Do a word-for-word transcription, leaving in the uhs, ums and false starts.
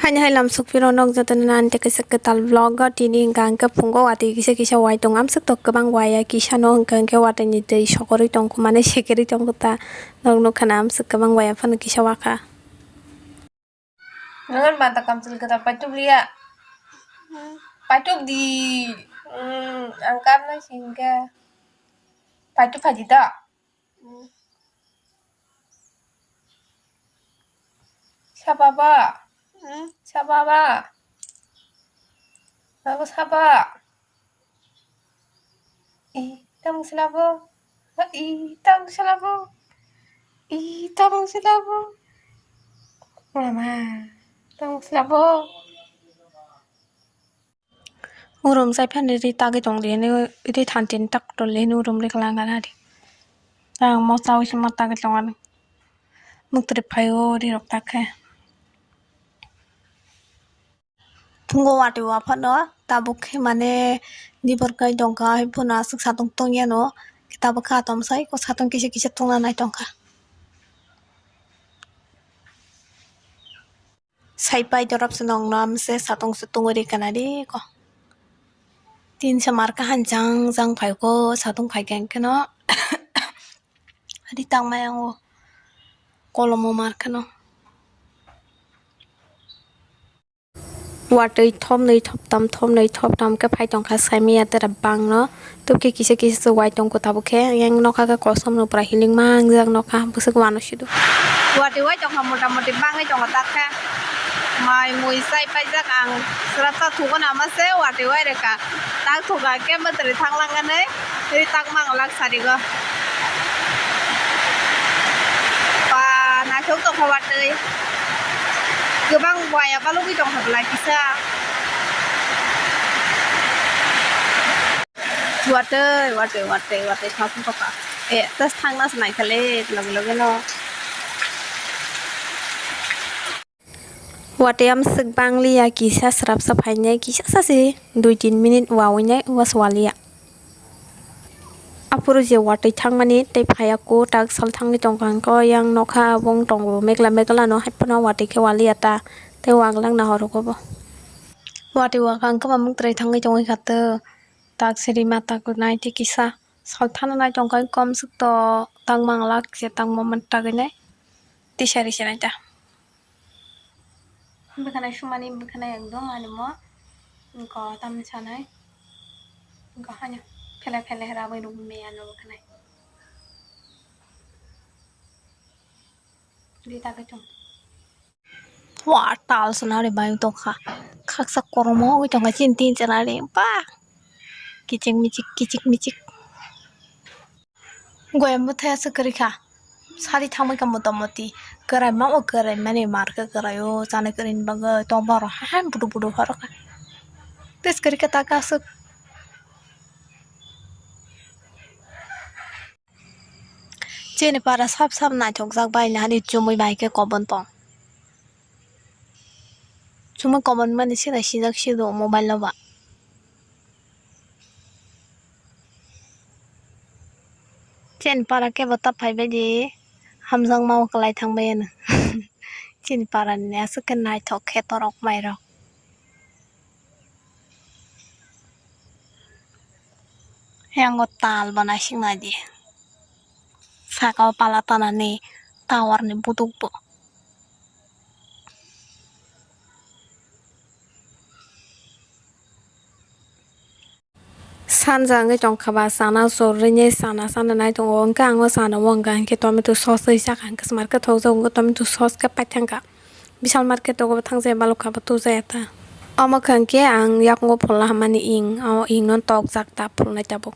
Ani hai lamsok piro nok jotono nani tei kaisa kwtal vlog o tini hwnka hwnkhe phungo watwi kisa kisa wai tongo amswk tok kwbang wai ya kisa no hwnka hwnkhe watwi ni twi sokorwi tongkha mane sekerwi tongkha ta nok nukha na amswk kwbang wai ya phano kisa wakha. Nang mata kamchwlwi kwtal paituk liya. Paituk di. Hmm, ang karnai singkhe. Paituk phaidi da. Sapa ba? Sapa ba? Babu sapa? Ih, tamo sila bo. Ih, tamo sila bo. Ih, tamo sila bo. Mama, tamo sila bo. Urum chai phani ri tagwi tong di hwnwi ri thantin tak tol di hwnwi urum ri kwlangkha na di. Ang mo chawi se ma tagwi tong ani. Muktri phaio ri rok tak khe. Phungo watwi wa phano tabuk khe mane nibor kai tongkha, hai phano aswk satung tongya no, tabuk khe atom sai ko satung kisa kisa tungna nai tongkha. Sai pai dorap se nong nam se satung se tungwi ri kana ri ko. Tin se mar kha han jang jang phai ko satung phai khe no. Ri tang mai ang o kolomo mar khe no. Watwi thopnwi thoptam thopnwi thoptam khe phai tongkha saimaya tera bangno tubukhe kisa kisa se wai tongkha tabukhe yang nokha khe kosom no pura healing mangjak nokha bwswk wano sido. Watwi wai tongkha mota moti bangwi tongo takhe mai mui chai paijak ang srapsa thugo nama se watwi wai rwkha tak thuka khe mwtwrwi thanglanganwi. Tei tak manglak sarigo. Ba, naithok tongkha watwi. Kwbang waya balugwi tongkha belai kisa. Watwi, watwi, watwi, watwi, thok tongkha. Eh, tas thangna se naikha le, loge loge no. Watwi amswk bangliya kisa srapsa phainai kisa sasi dui tin minute wawi nai was waliya. Aphuru je watwi thangmani tei phaiya ko tak sal thangwi tongkha hwnkhe yang nokha abong tongo mekla mekla no haiphano watwi khe waliya ta tei wanglak nahorok obo. Watwi wakha hwnkhe mamung twrwi thangwi tongwi kha tak siri mata kunai tei kisa sal thana nai tongkha komswk to tang manglak je tang moment tagwi nai tei sari se nai ta. Bwkhanai sumani bwkhanai ekdom ani mo. Wngkha tamni sanai. Wngkha hanya phele phele rabwi rwgwi maya no bwkhanai. Di tagwi thung. Wa tal sana re bayung tongkha. Khaksa kormo wi tongkha chin tin sana re. Ba. Kichik michik kichik michik. Goyam bwthai aswk kwrwi kha. Sari thangbai kha mota moti. Kwraima o kwraimani mar khe kwraio. Chana kwrwini bagwi tongma rok hai hai budu budu pharo kha. Tes kwrwi kha ta khe aswk. Chini para sap sap naithokjak bai nahani chumui bai khe kobon tong. Chumui kobon mani sina sijak sido mobile no ba. Chini para kebo ta phaibai di hamjakma o kwlai thangbai ano. Chini para ni aswk khe naithok khe torok mai rok. Yango tal bo naising nai di. Saka o pala tanani tower ni buduk bo. Sanja wngwi tongkha ba chana chorwi ni chana chana nai tongo hwnkhe ang o chana o hwnkha hinkhe tomato sauce wi chakha hinkhe swmar khe thokjak wngkha tomato sauce khe paithangkha. Bishal market o bo thangjaya balok kha bo tubujaya ta. Omo kha hwnkhe ang yakung o phola hamani ing, o ing no tokjak ta pholnai tabuk.